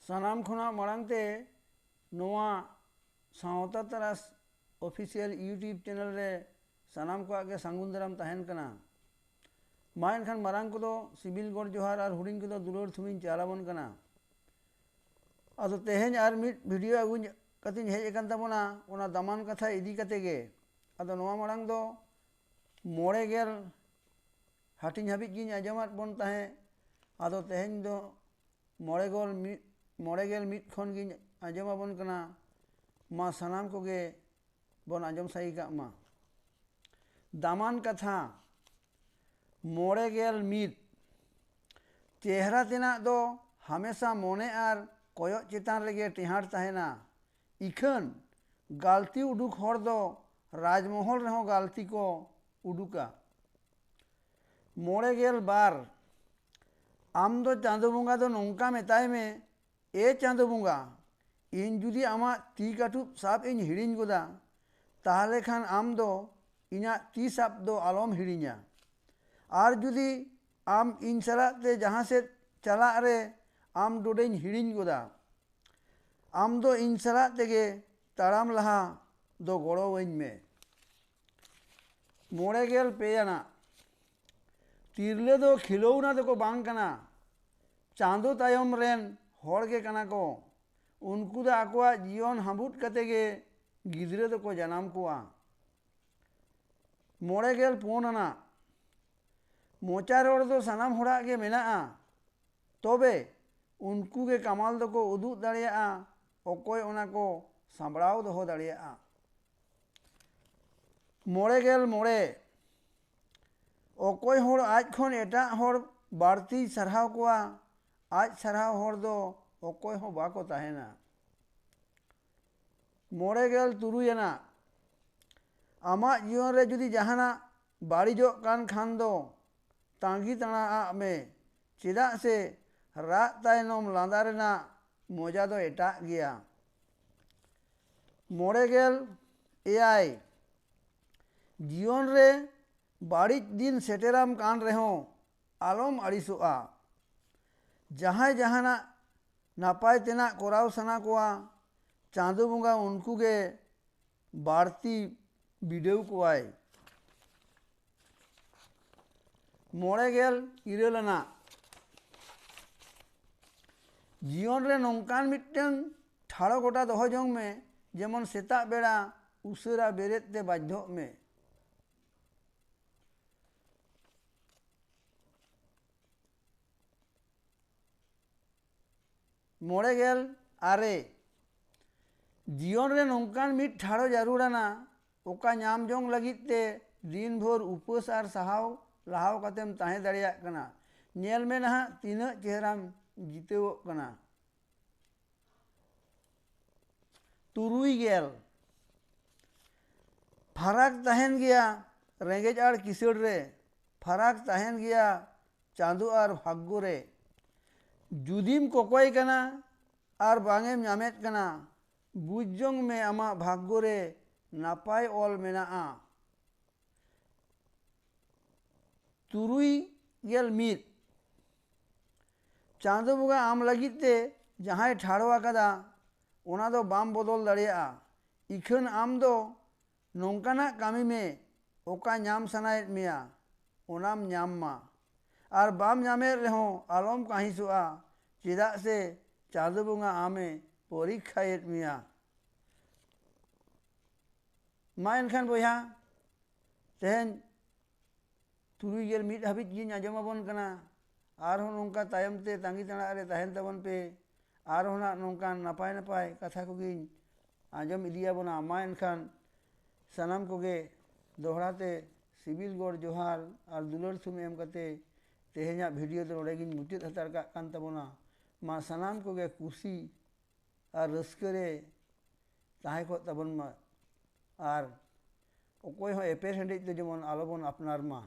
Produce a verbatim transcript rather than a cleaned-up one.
ᱥᱟᱱᱟᱢ ᱠᱷᱚᱱᱟᱜ ᱢᱟᱲᱟᱝ ᱛᱮ ᱱᱚᱣᱟ ᱥᱟᱶᱛᱟ ᱛᱟᱨᱟᱥ ᱚᱯᱷᱤᱥᱤᱭᱟᱞ YouTube ᱪᱮᱱᱮᱞ ᱨᱮ ᱥᱟᱱᱟᱢ ᱠᱚᱣᱟᱜ ᱜᱮ ᱥᱟᱹᱜᱩᱱ ᱫᱟᱨᱟᱢ ᱛᱟᱦᱮᱱ ᱠᱟᱱᱟ᱾ ᱢᱟ ᱮᱱᱠᱷᱟᱱ ᱢᱟᱨᱟᱝ ᱠᱚᱫᱚ ᱥᱤᱵᱤᱞ ᱜᱚᱰ ᱡᱚᱦᱟᱨ ᱟᱨ ᱦᱩᱰᱤᱧ ᱠᱚᱫᱚ ᱫᱩᱞᱟᱹᱲ ᱛᱷᱩᱢᱤᱧ ᱪᱟᱞ ᱟᱵᱚᱱ ᱠᱟᱱᱟ᱾ ᱟᱫᱚ ᱛᱮᱦᱮᱧ ᱟᱨ ᱢᱤᱫ ᱵᱷᱤᱰᱤᱭᱳ ᱟᱹᱜᱩ ᱠᱟᱛᱮᱧ ᱦᱮᱡ ᱟᱠᱟᱱ ᱛᱟᱵᱚᱱᱟ, ᱚᱱᱟ ᱫᱟᱢᱟᱱ ᱠᱟᱛᱷᱟ ᱤᱫᱤ ᱠᱟᱛᱮ ᱜᱮ᱾ ᱟᱫᱚ ᱱᱚᱣᱟ ᱢᱟᱲᱟᱝ ᱫᱚ ᱢᱚᱬᱮ ᱜᱮᱞ ᱦᱟᱹᱴᱤᱧ ᱦᱟᱹᱵᱤᱡ ᱜᱤᱧ ᱟᱸᱡᱚᱢᱟᱫ ᱵᱚᱱ ᱛᱟᱦᱮᱸᱫ᱾ ᱟᱫᱚ ᱛᱮᱦᱮᱧ ᱫᱚ ᱢᱚᱬᱮ ᱜᱮᱞ ᱢᱤᱫ, ᱢᱚᱬᱮ ᱜᱮᱞ ᱢᱤᱫ ᱠᱷᱚᱱ ᱜᱤᱧ ᱟᱸᱡᱚᱢ ᱟᱵᱚᱱ ᱠᱟᱱᱟ᱾ ᱢᱟ ᱥᱟᱱᱟᱢ ᱠᱚᱜᱮ ᱵᱚᱱ ᱟᱸᱡᱚᱢ ᱥᱟᱹᱦᱤ ᱠᱟᱜ ᱢᱟ᱾ ᱫᱟᱢᱟᱱ ᱠᱟᱛᱷᱟ, ᱢᱚᱬᱮ ᱜᱮᱞ ᱢᱤᱫ᱾ ᱪᱮᱦᱨᱟ ᱛᱮᱱᱟᱜ ᱫᱚ ᱦᱟᱢᱮᱥᱟ ᱢᱚᱱᱮ ᱟᱨ ᱠᱚᱭᱚᱜ ᱪᱮᱛᱟᱱ ᱨᱮᱜᱮ ᱴᱮᱦᱟᱸᱰ ᱛᱟᱦᱮᱱᱟ᱾ ᱤᱠᱷᱟᱹᱱ ᱜᱟᱹᱞᱛᱤ ᱩᱰᱩᱠ ᱦᱚᱲ ᱫᱚ ᱨᱟᱡᱽᱢᱚᱦᱚᱞ ᱨᱮᱦᱚᱸ ᱜᱟᱹᱞᱛᱤ ᱠᱚ ᱩᱰᱩᱠᱟ᱾ ᱢᱚᱬᱮ ᱜᱮᱞ ᱵᱟᱨ᱾ ᱟᱢ ᱫᱚ ᱪᱟᱸᱫᱚ ᱵᱚᱸᱜᱟ ᱫᱚ ᱱᱚᱝᱠᱟ ᱢᱮᱛᱟᱭ ᱢᱮ, "ᱮ ᱪᱟᱸᱫᱚ ᱵᱚᱸᱜᱟ, ᱤᱧ ᱡᱩᱫᱤ ᱟᱢᱟᱜ ᱛᱤ ᱠᱟᱹᱴᱩᱵ ᱥᱟᱵ ᱤᱧ ᱦᱤᱲᱤᱧ ᱜᱚᱫᱟ, ᱛᱟᱦᱚᱞᱮ ᱠᱷᱟᱱ ᱟᱢ ᱫᱚ ᱤᱧᱟᱹᱜ ᱛᱤ ᱥᱟᱵ ᱫᱚ ᱟᱞᱚᱢ ᱦᱤᱲᱤᱧᱟ᱾ ᱟᱨ ᱡᱩᱫᱤ ᱟᱢ ᱤᱧ ᱥᱟᱞᱟᱜ ᱛᱮ ᱡᱟᱦᱟᱸ ᱥᱮᱫ ᱪᱟᱞᱟᱜ ᱨᱮ ᱟᱢ ᱰᱚᱰᱮᱧ ᱦᱤᱲᱤᱧ ᱜᱚᱫᱟ, ᱟᱢ ᱫᱚ ᱤᱧ ᱥᱟᱞᱟᱜ ᱛᱮᱜᱮ ᱛᱟᱲᱟᱢ ᱞᱟᱦᱟ ᱫᱚ ᱜᱚᱲᱚᱣᱟᱹᱧ ᱢᱮ᱾" ᱢᱚᱬᱮ ᱜᱮᱞ ᱯᱮ ᱟᱱᱟᱜ᱾ ᱛᱤᱨᱞᱟᱹ ᱫᱚ ᱠᱷᱤᱞᱳᱱᱟ ᱫᱚᱠᱚ ᱵᱟᱝ ᱠᱟᱱᱟ, ᱪᱟᱸᱫᱚ ᱛᱟᱭᱚᱢ ᱨᱮᱱ ᱦᱚᱲ ᱜᱮ ᱠᱟᱱᱟ ᱠᱚ᱾ ᱩᱱᱠᱩ ᱫᱚ ᱟᱠᱚᱣᱟᱜ ᱡᱤᱭᱚᱱ ᱦᱟᱺᱵᱩᱫ ᱠᱟᱛᱮ ᱜᱮ ᱜᱤᱫᱽᱨᱟᱹ ᱫᱚᱠᱚ ᱡᱟᱱᱟᱢ ᱠᱚᱣᱟ᱾ ᱢᱚᱬᱮ ᱜᱮᱞ ᱯᱩᱱ ᱟᱱᱟᱜ᱾ ᱢᱚᱪᱟ ᱨᱚᱲ ᱫᱚ ᱥᱟᱱᱟᱢ ᱦᱚᱲᱟᱜ ᱜᱮ ᱢᱮᱱᱟᱜᱼᱟ, ᱛᱚᱵᱮ ᱩᱱᱠᱩ ᱜᱮ ᱠᱟᱢᱟᱞ ᱫᱚᱠᱚ ᱩᱫᱩᱜ ᱫᱟᱲᱮᱭᱟᱜᱼᱟ, ᱚᱠᱚᱭ ᱚᱱᱟ ᱠᱚ ᱥᱟᱸᱵᱽᱲᱟᱣ ᱫᱚᱦᱚ ᱫᱟᱲᱮᱭᱟᱜᱼᱟ᱾ ᱢᱚᱬᱮ ᱜᱮᱞ ᱢᱚᱬᱮ᱾ ᱚᱠᱚᱭ ᱦᱚᱲ ᱟᱡ ᱠᱷᱚᱱ ᱮᱴᱟᱜ ᱦᱚᱲ ᱵᱟᱹᱲᱛᱤᱭ ᱥᱟᱨᱦᱟᱣ ᱠᱚᱣᱟ, ᱟᱡ ᱥᱟᱨᱦᱟᱣ ᱦᱚᱲ ᱫᱚ ᱚᱠᱚᱭ ᱦᱚᱸ ᱵᱟᱠᱚ ᱛᱟᱦᱮᱱᱟ᱾ ᱢᱚᱬᱮ ᱜᱮᱞ ᱛᱩᱨᱩᱭ ᱟᱱᱟᱜ᱾ ᱟᱢᱟᱜ ᱡᱤᱭᱚᱱ ᱨᱮ ᱡᱩᱫᱤ ᱡᱟᱦᱟᱱᱟᱜ ᱵᱟᱹᱲᱤᱡᱚᱜ ᱠᱟᱱ ᱠᱷᱟᱱ ᱫᱚ, ᱛᱟᱺᱜᱤ ᱛᱟᱲᱟᱜ ᱢᱮ, ᱪᱮᱫᱟᱜ ᱥᱮ ᱨᱟᱜ ᱛᱟᱭᱱᱚᱢ ᱞᱟᱸᱫᱟ ᱨᱮᱱᱟᱜ ᱢᱚᱡᱟ ᱫᱚ ᱮᱴᱟᱜ ᱜᱮᱭᱟ᱾ ᱢᱚᱬᱮ ᱜᱮᱞ ᱮᱭᱟᱭ᱾ ᱡᱤᱭᱚᱱ ᱨᱮ ᱵᱟᱹᱲᱤᱡ ᱫᱤᱱ ᱥᱮᱴᱮᱨᱟᱢ ᱠᱟᱱ ᱨᱮᱦᱚᱸ ᱟᱞᱚᱢ ᱟᱹᱲᱤᱥᱚᱜᱼᱟ᱾ ᱡᱟᱦᱟᱸᱭ ᱡᱟᱦᱟᱱᱟᱜ ᱱᱟᱯᱟᱭ ᱛᱮᱱᱟᱜ ᱠᱚᱨᱟᱣ ᱥᱟᱱᱟ ᱠᱚᱣᱟ, ᱪᱟᱸᱫᱚ ᱵᱚᱸᱜᱟ ᱩᱱᱠᱩ ᱜᱮ ᱵᱟᱹᱲᱛᱤ ᱵᱤᱰᱟᱹᱣ ᱠᱚᱣᱟᱭ᱾ ᱢᱚᱬᱮ ᱜᱮᱞ ᱤᱨᱟᱹᱞ ᱟᱱᱟᱜ, ᱡᱤᱭᱚᱱ ᱨᱮ ᱱᱚᱝᱠᱟᱱ ᱢᱤᱫᱴᱟᱝ ᱴᱷᱟᱲᱚ ᱜᱚᱴᱟ ᱫᱚᱦᱚ ᱡᱚᱝ ᱢᱮ, ᱡᱮᱢᱚᱱ ᱥᱮᱛᱟᱜ ᱵᱮᱲᱟ ᱩᱥᱟᱹᱨᱟ ᱵᱮᱨᱮᱫ ᱛᱮ ᱵᱟᱫᱽᱫᱷᱚᱜ ᱢᱮ᱾ ᱢᱚᱬᱮ ᱜᱮᱞ ᱟᱨᱮ, ᱡᱤᱭᱚᱱ ᱨᱮ ᱱᱚᱝᱠᱟᱱ ᱢᱤᱫ ᱴᱷᱟᱲᱚ ᱡᱟᱹᱨᱩᱲᱟᱱᱟ, ᱚᱠᱟ ᱧᱟᱢ ᱡᱚᱝ ᱞᱟᱹᱜᱤᱫ ᱛᱮ ᱫᱤᱱ ᱵᱷᱳᱨ ᱩᱯᱟᱹᱥ ᱟᱨ ᱥᱟᱦᱟᱣ ᱞᱟᱦᱟᱣ ᱠᱟᱛᱮᱢ ᱛᱟᱦᱮᱸ ᱫᱟᱲᱮᱭᱟᱜ ᱠᱟᱱᱟ᱾ ᱧᱮᱞ ᱢᱮ ᱱᱟᱦᱟᱜ ᱛᱤᱱᱟᱹᱜ ᱪᱮᱦᱨᱟᱢ ᱡᱤᱛᱟᱹᱣᱚᱜ ᱠᱟᱱᱟ᱾ ᱛᱩᱨᱩᱭ ᱜᱮᱞ, ᱯᱷᱟᱨᱟᱠ ᱛᱟᱦᱮᱱ ᱜᱮᱭᱟ ᱨᱮᱸᱜᱮᱡ ᱟᱨ ᱠᱤᱥᱟᱹᱲ ᱨᱮ, ᱯᱷᱟᱨᱟᱠ ᱛᱟᱦᱮᱱ ᱜᱮᱭᱟ ᱪᱟᱸᱫᱚ ᱟᱨ ᱵᱷᱟᱜᱽᱜᱚ ᱨᱮ᱾ ᱡᱩᱫᱤᱢ ᱠᱚᱠᱚᱭ ᱠᱟᱱᱟ ᱟᱨ ᱵᱟᱝ ᱮᱢ ᱧᱟᱢᱮᱫ ᱠᱟᱱᱟ, ᱵᱩᱡᱽ ᱡᱚᱝ ᱢᱮ ᱟᱢᱟᱜ ᱵᱷᱟᱜᱽᱜᱚ ᱨᱮ ᱱᱟᱯᱟᱭ ᱚᱞ ᱢᱮᱱᱟᱜᱼᱟ᱾ ᱛᱩᱨᱩᱭ ᱜᱮᱞ ᱢᱤᱫ, ᱪᱟᱸᱫᱚ ᱵᱚᱸᱜᱟ ᱟᱢ ᱞᱟᱹᱜᱤᱫ ᱛᱮ ᱡᱟᱦᱟᱸᱭ ᱴᱷᱟᱲᱚ ᱟᱠᱟᱫᱟ, ᱚᱱᱟ ᱫᱚ ᱵᱟᱢ ᱵᱚᱫᱚᱞ ᱫᱟᱲᱮᱭᱟᱜᱼᱟ᱾ ᱤᱠᱷᱟᱹᱱ ᱟᱢ ᱫᱚ ᱱᱚᱝᱠᱟᱱᱟᱜ ᱠᱟᱹᱢᱤ ᱢᱮ, ᱚᱠᱟ ᱧᱟᱢ ᱥᱟᱱᱟᱭᱮᱫ ᱢᱮᱭᱟ, ᱚᱱᱟᱢ ᱧᱟᱢ ᱢᱟ᱾ ᱟᱨ ᱵᱟᱢ ᱧᱟᱢᱮᱫ ᱨᱮᱦᱚᱸ ᱟᱞᱚᱢ ᱠᱟᱹᱦᱤᱥᱚᱜᱼᱟ, ᱪᱮᱫᱟᱜ ᱥᱮ ᱪᱟᱸᱫᱚ ᱵᱚᱸᱜᱟ ᱟᱢᱮ ᱯᱚᱨᱤᱠᱠᱷᱟᱭᱮᱫ ᱢᱮᱭᱟ᱾ ᱢᱟ ᱮᱱᱠᱷᱟᱱ ᱵᱚᱭᱦᱟ, ᱛᱮᱦᱮᱧ ᱛᱩᱨᱩᱭ ᱜᱮᱞ ᱢᱤᱫ ᱦᱟᱹᱵᱤᱡ ᱜᱤᱧ ᱟᱸᱡᱚᱢ ᱟᱵᱚᱱ ᱠᱟᱱᱟ᱾ ᱟᱨᱦᱚᱸ ᱱᱚᱝᱠᱟ ᱛᱟᱭᱚᱢ ᱛᱮ ᱛᱟᱺᱜᱤ ᱛᱟᱲᱟᱜ ᱨᱮ ᱛᱟᱦᱮᱱ ᱛᱟᱵᱚᱱ ᱯᱮ᱾ ᱟᱨᱦᱚᱸ ᱱᱟᱜ ᱱᱚᱝᱠᱟᱱ ᱱᱟᱯᱟᱭ ᱱᱟᱯᱟᱭ ᱠᱟᱛᱷᱟ ᱠᱚᱜᱮᱧ ᱟᱸᱡᱚᱢ ᱤᱫᱤᱭᱟᱵᱚᱱᱟ᱾ ᱢᱟ ᱮᱱᱠᱷᱟᱱ ᱥᱟᱱᱟᱢ ᱠᱚᱜᱮ ᱫᱚᱦᱲᱟ ᱛᱮ ᱥᱤᱵᱤᱞ ᱜᱚᱰ ᱡᱚᱦᱟᱨ ᱟᱨ ᱫᱩᱞᱟᱹᱲ ᱛᱷᱩᱢ ᱮᱢ ᱠᱟᱛᱮ ᱛᱮᱦᱮᱧᱟᱜ ᱵᱷᱤᱰᱤᱭᱳ ᱫᱚ ᱱᱚᱰᱮ ᱜᱤᱧ ᱢᱩᱪᱟᱹᱫ ᱦᱟᱛᱟᱲ ᱠᱟᱜ ᱠᱟᱱ ᱛᱟᱵᱚᱱᱟ᱾ ᱢᱟ ᱥᱟᱱᱟᱢ ᱠᱚᱜᱮ ᱠᱩᱥᱤ ᱟᱨ ᱨᱟᱹᱥᱠᱟᱹ ᱨᱮ ᱛᱟᱦᱮᱸ ᱠᱚᱜ ᱛᱟᱵᱚᱱ ᱢᱟ᱾ ᱟᱨ ᱚᱠᱚᱭ ᱦᱚᱸ ᱮᱯᱮᱨ ᱦᱮᱸᱰᱮᱡ ᱫᱚ ᱡᱮᱢᱚᱱ ᱟᱞᱚᱵᱚᱱ ᱟᱯᱱᱟᱨ ᱢᱟ᱾